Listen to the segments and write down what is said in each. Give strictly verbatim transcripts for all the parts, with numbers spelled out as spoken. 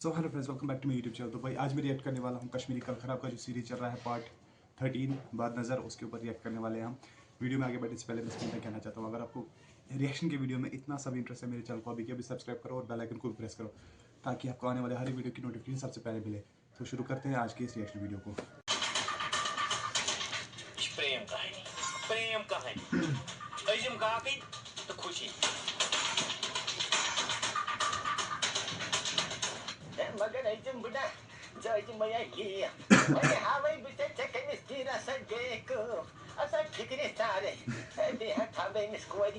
So hello friends, welcome back to my YouTube channel. तो भाई, आज मैं रिएक्ट करने वाला हूँ कश्मीरी कल खराब का जो सीरीज चल रहा है, पार्ट थर्टीन, बाद नज़र, उसके ऊपर रिएक्ट करने वाले हैं हम। वीडियो में आगे बढ़ने से पहले बस इतना कहना चाहता हूँ, अगर आपको रिएक्शन के वीडियो में इतना सा भी इंटरेस्ट है मेरे चैनल को अभी के अभी सब्सक्राइब करो और बेल आइकन को भी प्रेस करो, ताकि आपको आने वाले हर एक वीडियो की नोटिफिकेशन सबसे पहले मिले। तो शुरू करते हैं आज की इस रिएक्शन वीडियो को। یہِ چھِ پرٛیم کہانی۔ پرٛیم کہانی۔ عظیم کاکٕنۍ تہٕ خوشی۔ ہے، مگر عظیم بٕڈا، ژٕ ٲسۍ مےٚ یا یہِ۔ وۄنۍ ہاوَے بہٕ ژےٚ، ژےٚ کٔمِس پیٖرَس سۭتۍ گٔیے کٲم۔ اَسا فِکرِ ژارے۔ ہے، بیٚیہِ ہا تھاوٕ بہٕ أمِس کورِ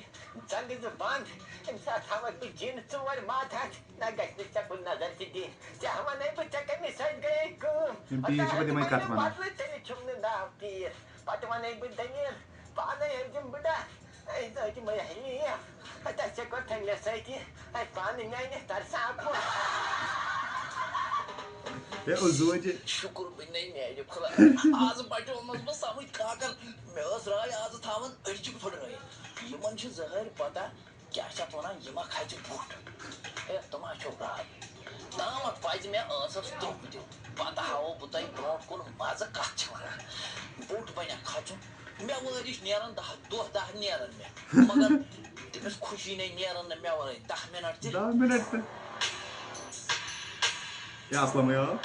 زنٛگہٕ زٕ بنٛد۔ أمِس ہا تھاوَکھ بہٕ جِن ژور ماتہٕ ہَتھ۔ نہ گژھِ نہٕ ژےٚ کُن نظر تہِ دِنۍ۔ ژےٚ ہا وَنَے بہٕ، ژےٚ کَمہِ سۭتۍ گٔیے کٲم؟ یِم پیٖر چھِ پَتہٕ یِمَے کَتھٕ وَنان۔ بدلہٕ تیٚلہِ چھُم نہٕ ناو پیٖر۔ پَتہٕ وَنَے بہٕ دٔلیٖل۔ پانَے ہیٚکِم بہٕ ڈَتھ۔ اے ژٕ ہیٚکہِ مےٚ ہیٚیہِ یہِ۔ ہَتہ ژےٚ کوٚرتھَے مےٚ سۭتی۔ اے پانہٕ میٛانہِ تَرسا کُن۔ ہے، او زوجہِ۔ شُکُر بہٕ نے میٛانہِ خۄداے۔ آز بَچومَس بہٕ سَمٕجھ کاکَن۔ مےٚ ٲس راے آز تھاوان أڑجہِ پھٕٹرٲیِتھ۔ یِمَن چھِ ظٲہِر پَتہ۔ کیٛاہ چھِ اَتھ وَنان، یہِ ما کھَسہِ بُٹھ؟ ہے، تِم ہا چھِو برٛاے۔ تامَتھ پَزِ مےٚ ٲسَس دُکھ دیُن۔ پَتہٕ ہاوو بہٕ تۄہہِ برٛونٛٹھ کُن مَزٕ کَتھ چھِ وَنان۔ بُٹھ بَنیٛا کھَسُن؟ مےٚ وٲرِش نیرَن دَہ، دۄہ دَہ نیرَن مےٚ۔ مگر تٔمِس خوشی نے نیرَن نہٕ مےٚ وَرٲے دَہ مِنَٹ تہِ۔ دَہ مِنَٹ تہِ۔ ہے، اَسلَمٕے آو۔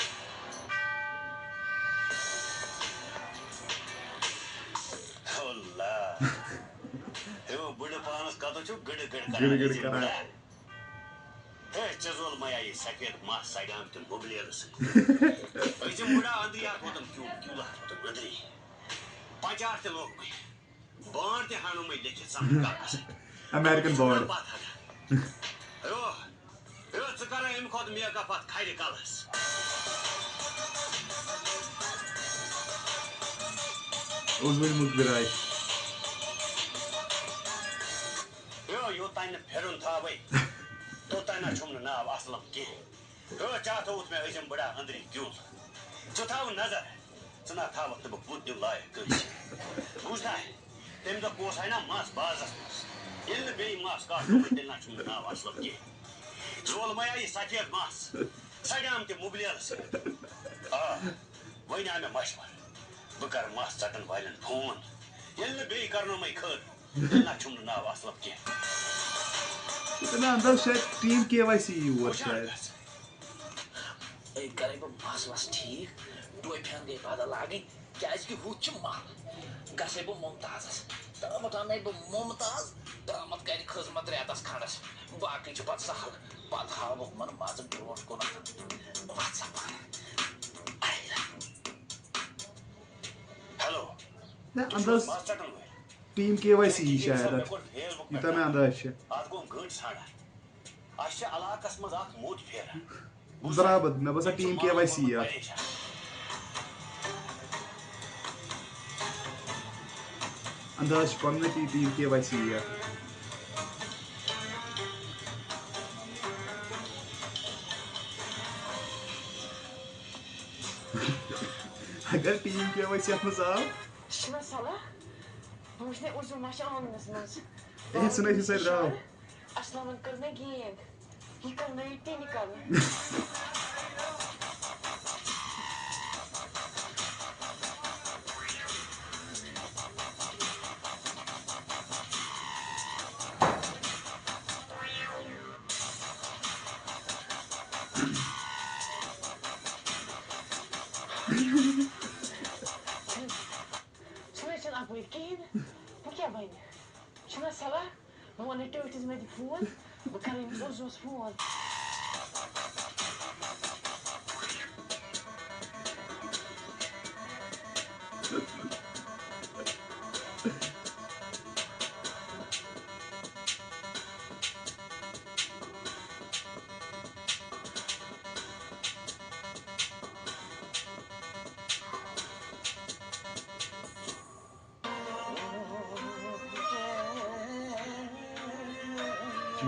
اللہ۔ ہے، بُڈٕ پانَس کَتھ چھُ گٕڑٕ گٕڑٕ کران؟ گٕڑٕ گٕڑٕ کران۔ ہے، ژےٚ زول مَے یہِ سفید مَس سڑیام تہِ مُبلیلہٕ سۭتۍ۔ أزِم بُڈا أنٛدری اَتھ ووتُم کیوٗ، کیوٗ لَتھ ووتُم أنٛدری۔ پنچار تہِ لوگمَے۔ بانڈ تہِ ہاونومَے لیکھِتھ سَمکھِ کاکَس۔ امیرکن بانڈ۔ پَتھ ہَٹا۔ ہیو، ہیو، ژٕ کَرے اَمہِ کھۄتہٕ میک اپ اَتھ کھرِ کَلَس۔ اوس وۄنۍ مُخبِر آے۔ ہیو، یوٚتام نہٕ پھِرُن تھاوَے، توٚتام نہ چھُم نہٕ ناو اَسلَم کینٛہہ۔ ہیو، ژےٚ تھووُتھ مےٚ أزِم بٕڈا أنٛدری کیُل۔ ژٕ تھاو نظر، ژٕ نہ تھاوَکھ نہٕ بہٕ بُتھ دیُن لایق کٲنٛسہِ۔ بوٗزتھا؟ تَمہِ دۄہ کوس ہے نہ مَس بازَس منٛز۔ ییٚلہِ نہٕ بیٚیہِ مَس کَتھ گوٚمُت، تیٚلہِ نہ چھُم نہٕ ناو اَسلَم کینٛہہ۔ زول مَے یہِ سفید مَس، سڑیام تہِ مُبلیلہٕ سۭتۍ۔ آ، وۄنۍ آو مےٚ مَشوَرٕ۔ بہٕ کَرٕ مَس ژَٹَن والٮ۪ن فون۔ ییٚلہِ نہٕ بیٚیہِ کَرنومَے خٲر، تیٚلہِ نہ چھُم نہٕ ناو اَسلَم کینٛہہ۔ اتنا انداز شاید ٹیم کے وائی سی یور ہُشار شاید۔ گژھ۔ أتۍ کَرَے بہٕ مَس وَس ٹھیٖک، ٹوپہِ ہَن گٔے بدل لاگٕنۍ، کیٛازِکہِ ہُتھ چھُ مَل۔ گژھَے بہٕ ممتازَس، تامَتھ اَنَے بہٕ ممتاز، تامَتھ کَرِ خدمت رٮ۪تَس کھنٛڈَس، باقٕے چھُ پَتہٕ سہل۔ پَتہٕ ہاوَکھ یِمَن مَزٕ برونٛٹھ کُنَتھ۔ وَتھ سا پَتہٕ۔ ہیلو، نہ، تُہۍ چھِو انداز مَس ژَٹَن وٲلۍ؟ ٹیم کے وائی سی یی ییٚمہِ شاید ساتہٕ مےٚ اتھ۔ کوٚر Facebook پٮ۪ٹھ یوٗتاہ مےٚ کَتھ، انداز چھُ۔ اَتھ گوٚو گٲنٛٹہٕ ژھانٛڈان۔ اَسہِ چھِ علاقَس منٛز اَکھ موٚٹ پھیران۔ برابر، مےٚ باسان ٹیم کے وائی سی یی اتھ۔ پریشان۔ انداز چھُ پننُے تہٕ ٹیم کے وائی سی یی اتھ۔ اگر ٹیم کے وائی سی اتھ منٛز آو۔ چھُنہ صلاح؟ بہٕ وٕچھنَے عُزو ما چھِ آنٛگنَس منٛز۔ ہے، سُہ نَے چھُ سۄ درٛاو۔ اَسلَمَن کٔر مےٚ گینٛگ۔ یہِ کَرنٲیِو تیٚلہِ کَرُن۔ سُہ نَے چھُنہٕ اَپٲرۍ کِہیٖنۍ نہٕ۔ وۄنۍ کیٛاہ بَنہِ؟ چھُنہ صلاح؟ بہٕ وَنہٕ ٹٲٹھِس مےٚ دِ فون، بہٕ کَرٕ أمِس عُزوَس فون۔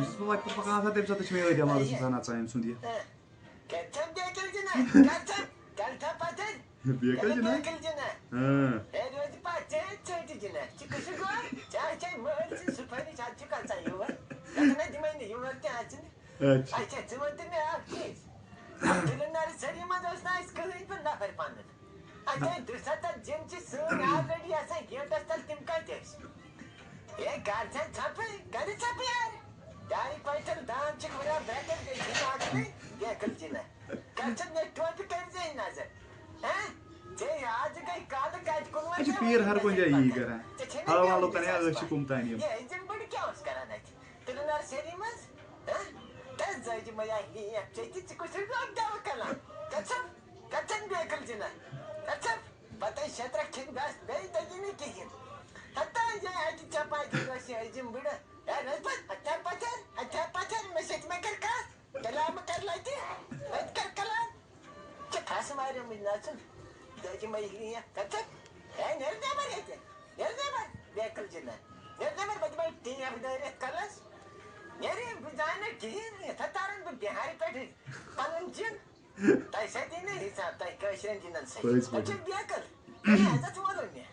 یُس بہٕ وَتہِ پٮ۪ٹھ پَکان آسان، تَمہِ ساتہٕ چھِ مےٚ یِہوٚے دٮ۪ماغَس منٛز اَژان أمۍ سُنٛد یہِ۔ کَتہِ چھَم بیکل جِنہ؟ کَتہِ چھَم؟ کَتہِ چھَم پَتھَر؟ بیکل جِنہ؟ بیکل جِنہ؟ ہاں۔ ہے روزِ پَتھ ژےٚ ژٔٹۍ جِنہ۔ ژٕ کُس گوٚو؟ ژےٚ آسہِ مٲلۍ سٕنٛز سُپرِش، اَتھ چھُ کَژَن یور۔ یَتھ نہ دِمَے نہٕ یور تہِ آسہِ نہٕ۔ اچھا۔ اچھا، ژٕ وَن تہٕ مےٚ اَکھ چیٖز۔ دِلہٕ نرسٔری منٛز اوس نہٕ اَسہِ کٕہٕنۍ تہِ نفر پنُن۔ اَتہِ ٲسۍ دُسَتتھ جِن چھِ سٲنۍ already آسان گیٹَس تَل، تِم کَتہِ ٲسۍ؟ ہے، کر ژٕ ژھۄپہٕ، کر ژھۄپہٕ یارٕ۔ ڈایہِ پٲٹھۍ دان چھِ ہُران، برٛکھ گٔے جِن اَکھ تہٕ بیکٕل جِنہ۔ کر ژٕ مےٚ ٹوپہِ کٔرۍ زِ نظر؟ ہہ؟ ژےٚ آز گٔے کالہٕ کَتہِ کُنوَ اَسہِ چھِ پیٖر ہر کُنہِ جایہِ یی کران۔ ژےٚ چھے نہٕ ہاوان میٛٲنۍ لُکن ہے، عزت أسۍ چھِ پَے۔ کُم تانۍ یِم۔ یہِ أزِم بٔڑ کیٛاہ اوس کران اَتہِ؟ تِلہٕ نرسٔری منٛز؟ ہہ؟ تَس زٲجہِ مَے آے نِیَکھ ژےٚ تہِ، ژٕ کُس چھُکھ لۄکٹیوٕ کَلان؟ کَتھ ژھَپ، کَتھ ژھَپ بیکٕل جِنہ؟ کَتھ ژھَپ؟ پَتہٕ ٲسۍ شےٚ ترٛکھ کھیٚنۍ بَس، بیٚیہِ تَگہِ نہٕ کِہیٖنۍ۔ ہَتہٕ تانۍ جاے اَتہِ چپاتی ٲسۍ یہِ أزِم بٕڑٕ۔ ہے، رَزبَت، اَتہِ تھاو پَتھَر، اَتہِ تھاو پَتھَر، مےٚ سۭتۍ مہ کَر کَتھ۔ کَلام کَر لَتہِ، اَتہِ کَر کَلام۔ ژےٚ پھَس ماریومُت نَژُن۔ زٲجہِ مَے نِیَکھ، کَتھ ژھَپ؟ ہے، نیر نٮ۪بَر ییٚتہِ۔ نیر نٮ۪بر، بیکٕل جِنہ۔ نیر نٮ۪بر، بہٕ دِمے ٹیپ دٲرِتھ کَلَس۔ نیر، بہٕ زانہٕ نہٕ کِہیٖنۍ، یَتھ ہا تَرَن بہٕ بِہارِ پٮ۪ٹھ پَنُن جِن۔ تۄہہِ سۭتۍ یی نہٕ حِساب، تۄہہِ کٲشرٮ۪ن جِنَن سۭتۍ۔ پٔزۍ تۄہہِ چھو پٲٹھۍ۔ بیکٕل۔ ہے، عزت وولُن مےٚ۔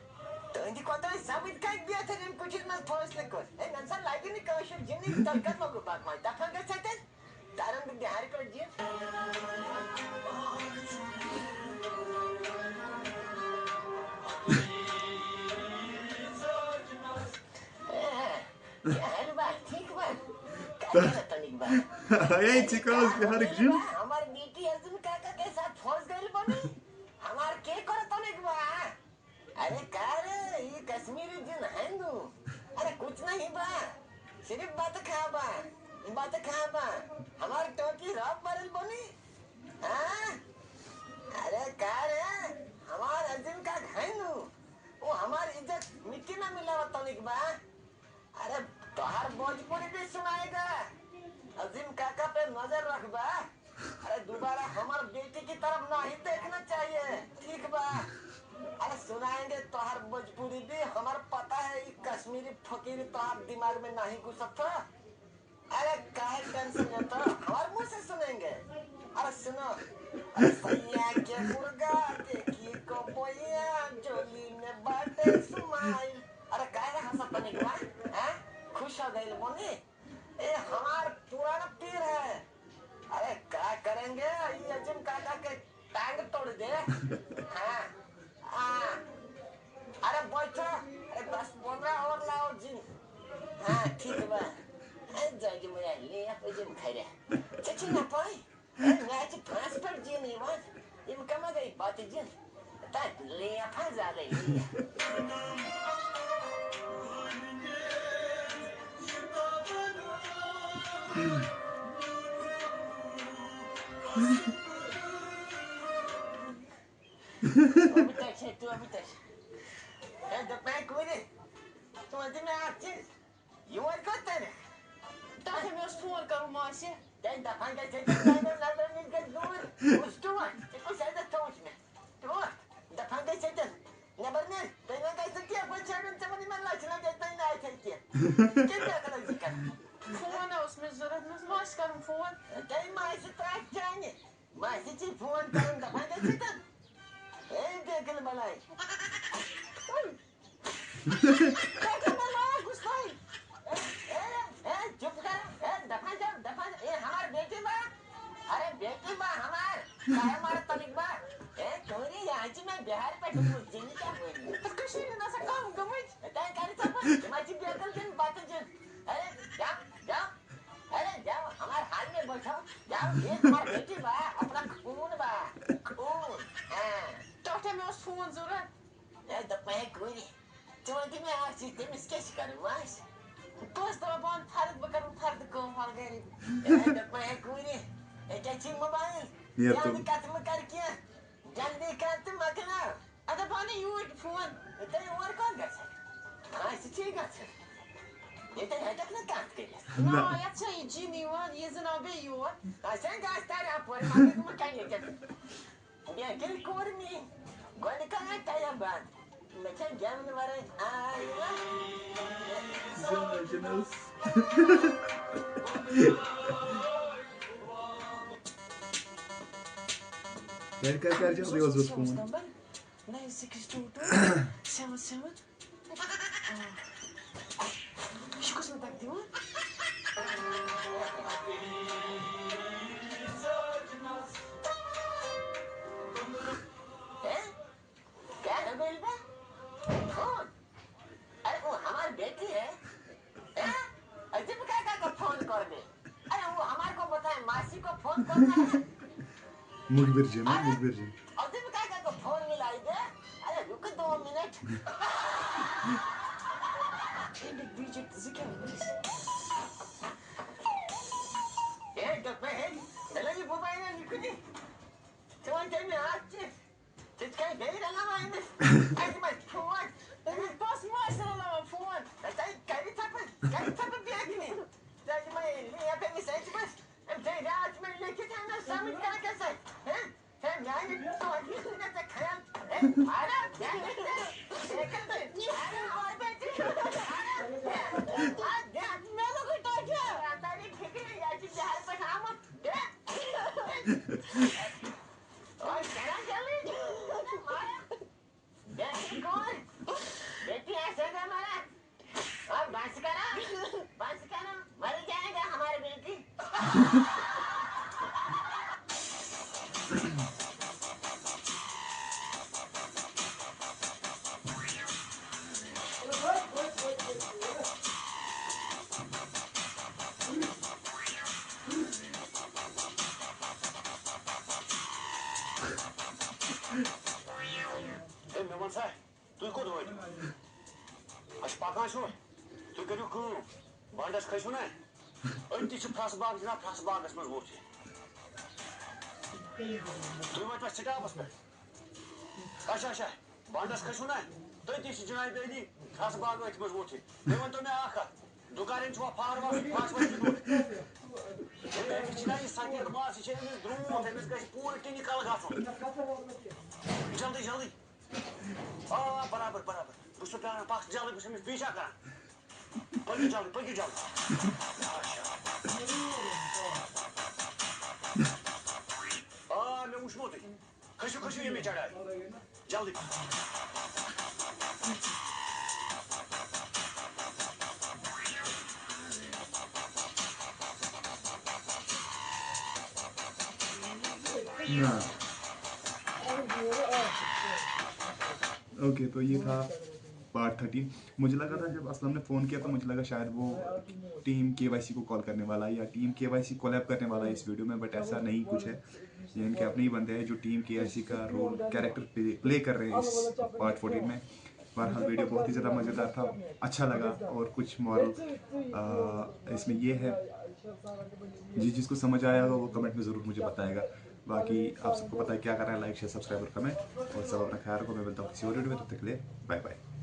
تُہٕنٛدِ کھۄتہٕ ٲسۍ سَمٕجھ کَتہِ بہتر، ییٚمہِ کُٹھِس منٛز فٲصلہٕ کوٚر۔ ہے، مےٚ نہ سا لَگہِ نہٕ کٲشُر جِنٕے، تۄہہِ کَتھ لوٚگوُ بَکواس؟ دَفعہ گٔژھ اَتٮ۪ن۔ ترن بہٕ بِہارِ پٮ۪ٹھ جِن۔ اے، کیٛاہ حال با؟ ٹھیٖک با؟ کیٛاہ کران تنیک با؟ اے، ژٕ کیٛاہ اوس بِہارٕکۍ جِن؟ ہمار بیٹی ارجن کاکا کے ساتھ فوج گئی بنی؟ ہمار کے کرو تنیک با؟ ارے کا رے، یہ کشمیری جن ہے نو۔ ارے کچھ نہیں با، صرف بات کھا با، بات کھا با۔ ہمار ٹوپی راب برل بنی۔ ہاں؟ ارے کا رے، ہمار عظیم کا ہے نو۔ وہ ہمار عزت مٹی میں ملا تنیک با۔ ارے، توہر بھوجپوری بھی سنائے گا۔ عظیم کاکا پہ نظر رکھ با۔ ارے، دوبارہ ہمار بیٹی کی طرف نہیں دیکھنا چاہیے، ٹھیک با؟ ارے، سنائیں گے توہر بھوجپوری بھی، ہمار پتا ہے یہ کشمیری فقیری توہر دماغ میں نہیں گھسا تھا۔ ارے، کاہے ٹینشن لیتا، ہمار منہ سے سنیں گے۔ ارے سنو، ارے سیا کے مرغا دیکھی کو بویا، جولی میں باٹے سمائل۔ ارے کاہے ہنسا تنیک با؟ ہاں؟ خوش ہو گئی بونی؟ اے ہمار پرانا پیر ہے۔ ارے کیا کریں گے؟ یہ عظیم کاکا کے ٹانگ توڑ دے۔ ہاں۔ ہاں۔ ارے بیٹھو۔ ارے دس پندرہ اور لاؤ جن۔ ہاں، ٹھیک با۔ اے جاگی میا لے اپ جن کھرے۔ چچی نہ پائی۔ اے، مےٚ چھِ پھانٛسہِ پٮ۪ٹھ جِن یِوان، یِم کَمہ گٔے بَتہٕ جِن؟ تَتھ لیف ہا زالے لیف۔ توبہٕ تَتہِ چھے، توبہٕ تَتہِ چھے۔ ہے، دوٚپمَے کورِ، ژٕ وَن تہٕ مےٚ اَکھ چیٖز۔ یور کوٚت تَرَکھ؟ تۄہہِ مےٚ اوس فون کَرُن ماسہِ۔ تٔمۍ دَپان گژھِ ژےٚ تٔمۍ نظرَن نِش گژھِ دوٗر۔ وٕچھ ٹوٹھ، ژےٚ کُس عزت تھوٚوُتھ مےٚ؟ ٹوٹھ، دَپان گژھِ ژےٚ تٔمۍ۔ نٮ۪بَر نیرِ، تٔمۍ وَنہِ گژھِ نہٕ کینٛہہ، بہٕ چھَس نہٕ ژےٚ وَنہِ مےٚ لَچھِ لَٹہِ تٔمۍ نہ اَتھِ کینٛہہ۔ کٔمۍ دٲخٕل ٲسۍ یہِ کَران؟ فون اوس مےٚ ضوٚرَتھ، مےٚ اوس ماسہِ کَرُن فون۔ تٔمۍ ماسہِ ترٛٹھ چانہِ۔ ماسہِ چھی فون کَرُن، دَپان گژھِ ژےٚ تٔمۍ۔ اے بیکٕل بَلاے۔ کَتہِ مےٚ لاگ گُس تۄہہِ؟ اے، اے، چُپ کر۔ اے، دفعہ جاؤ، دفعہ جاؤ۔ اے، ہمار بیٹی با۔ ارے، بیٹی با ہمار۔ کیا ہمار تنک با؟ اے، کوری، یہ آج میں بہار پہ ڈھونڈ جن کیا بولی؟ تو کشمیر میں سا کام گمج۔ اے، تای کاری سب، میں چی بیکل جن بات جن۔ ارے، جاؤ، جاؤ۔ ارے، جاؤ، ہمار حال میں بیٹھو۔ جاؤ، یہ ہمار بیٹی با، اپنا خون با۔ خون۔ ہاں۔ ٹاٹا میں اوس فون ضرورت۔ ہے، دوٚپمَے، ہے، کوٗرِ، ژٕ وَن تہٕ مےٚ اَکھ چیٖز، تٔمِس کیٛاہ چھِ کَرُن، ماسہِ؟ بہٕ ٲسٕس دَپان، بہٕ اَنہٕ فرٕد، بہٕ کَرٕ فرٕد کٲم، وَلہٕ گَرِ۔ ہے، دوٚپمَے، ہے، کوٗرِ، ییٚکیٛاہ چھِ موبایِل، یہِ زیادٕ تُل۔ کَتھٕ مہٕ کَر کینٛہہ، جلدی کَر تہٕ مۄکلاو۔ اَدٕ بہٕ اَنہٕ یوٗرۍ فون۔ ہے، تُہۍ یور کوٚت گژھان؟ اَسہِ چھِ گژھُن۔ ییٚتہِ ہیٚکَکھ نہٕ کَتھ کٔرِتھ۔ نہ۔ نہ، یَتھ چھےٚ یہِ جِن یِوان، یہِ زَن آو بیٚیہِ یور۔ اَسہِ ہے گژھِ تَرِ اَپٲرۍ، مگر یِمہٕ کَنہِ ییٚتٮ۪تھ۔ مےٚ کٔرۍ کوٗر میٛٲنۍ گۄڈٕ کانٛہہ ٹایِم بنٛد۔ مےٚ چھےٚ گٮ۪ونہٕ ورٲے آے نا۔ زِنٛدٕ چھِنہٕ حظ۔ گرِ کر کر چھِ حظ یہِ اوس phone? Nine six two two seven seven۔ آ۔ یہِ چھُ کُس نمبر دِوان؟ مُخبِر جی، نا مُخبِر جی۔ ادٕ بہٕ کَتہِ ہٮ۪کہٕ فون مِلٲیِتھ؟ اے، رُکہٕ دو مِنٹ۔ ٹھنٛڈٕکۍ بیٖجِکۍ زٕ کیٛاہ ٲسۍ؟ ہے، دوٚپمَے، ہے، مےٚ لٲگِو موبایلَن یہِ کُنہِ۔ ژٕ وَن تٔمۍ مےٚ اَکھ چیٖز۔ ژٕ تہِ کَرِ بیٚیہِ رَلاوان أمِس۔ اَتہِ ما چھِ فون؟ أمِس بَس ما آسہِ رَلاوان فون؟ ہے، ژٕ کَرِ ژھۄپہٕ، کَرِ ژھۄپہٕ بیٚیہِ کِنہِ؟ ژٕ یِمَے لیپ أمِس أتھۍ منٛز۔ أمۍ تھٲے راتھ مےٚ لیکھِتھ، ہے، مےٚ سَمٕجھ تَران کیٛاہ سا؟ ہے، ہے، میٛانہِ ژوٗنٛٹھۍ چھِ مےٚ ژےٚ خیال۔ ہے، اَڑا، کیٛاہ چھِ ژےٚ؟ ہے، کَتھ ژٕ؟ اَڑا، اَڑا، اَڑا، مےٚ لوٚگُے ٹۄپھ۔ تَمہِ فِکرِ، یہِ چھِ بِہارٕ پٮ۪ٹھ آمُت۔ ہے۔ اوے، کران جلدی۔ بیٹی کون؟ بیٹی ایسے کا مارا؟ اور بس کرا، بس کرا، मर जाएगा हमारे बेटी। ہے، مےٚ وَن سا، تُہۍ کوٚت وٲتِو؟ اَسہِ پَکان چھُو؟ تُہۍ کٔرِو کٲم، بَنٛڈَس کھٔسِو نا، أتۍ تہِ چھِ پھرٛس باغ، جِناب، پھرٛس باغَس منٛز ووٚتھ یہِ۔ تُہۍ وٲتِوا سِٹاپَس پٮ۪ٹھ؟ اچھا، اچھا، بَنٛڈَس کھٔسِو نا، تٔتی چھِ جِنابِ عٲلی پھرٛس باغ أتھۍ منٛز ووٚتھ یہِ۔ تُہۍ ؤنۍتو مےٚ اَکھ کَتھ، دُکانَن چھُوا فار وار، پھرٛس وَس چھِ ووٚتھ؟ ہے، أمِس چھِنہ یہِ سفید ماس، یہِ چھِ أمِس درٛوٗٹھ، أمِس گژھِ پوٗرٕ ٹِنہِ کَل گژھُن۔ جلدی، جلدی۔ آ، برابر، برابر۔ بہٕ چھُس پیاران، پَکھ جلدی، بہٕ چھُس أمِس پیچھا کران۔ پٔکِو جلدی، پٔکِو جلدی۔ اچھا۔ آ، مےٚ وُچھمو تُہۍ۔ کھٔسِو، کھٔسِو ییٚمہِ چڑایہِ۔ جلدی۔ نہ۔ اوکے، تو یہ تھا پارٹ تھرٹین۔ مجھے لگا تھا جب اسلم نے فون کیا تو مجھے لگا شاید وہ ٹیم کے وائی سی کو کال کرنے والا ہے یا ٹیم کے وائی سی کولاب کرنے والا ہے اس ویڈیو میں، بٹ ایسا نہیں کچھ ہے۔ یہ ان کے اپنے ہی بندے ہیں جو ٹیم کے وائی سی کا رول، کریکٹر پلے کر رہے ہیں اس پارٹ فورٹین میں۔ بہرحال، ویڈیو بہت ہی زیادہ مزیدار تھا، اچھا لگا اور کچھ مورل، آ، اس میں یہ ہے، جس جس کو سمجھ آیا ہوگا وہ کمنٹ میں ضرور مجھے بتائے گا۔ باقی آپ سب کو پتہ ہے کیا کرنا ہے، لائک، شیئر، سبسکرائب اور کمنٹ، اور سب اپنا خیال رکھو۔ میں ملتا ہوں کسی اور ویڈیو میں، تب تک کے لیے بائے بائے۔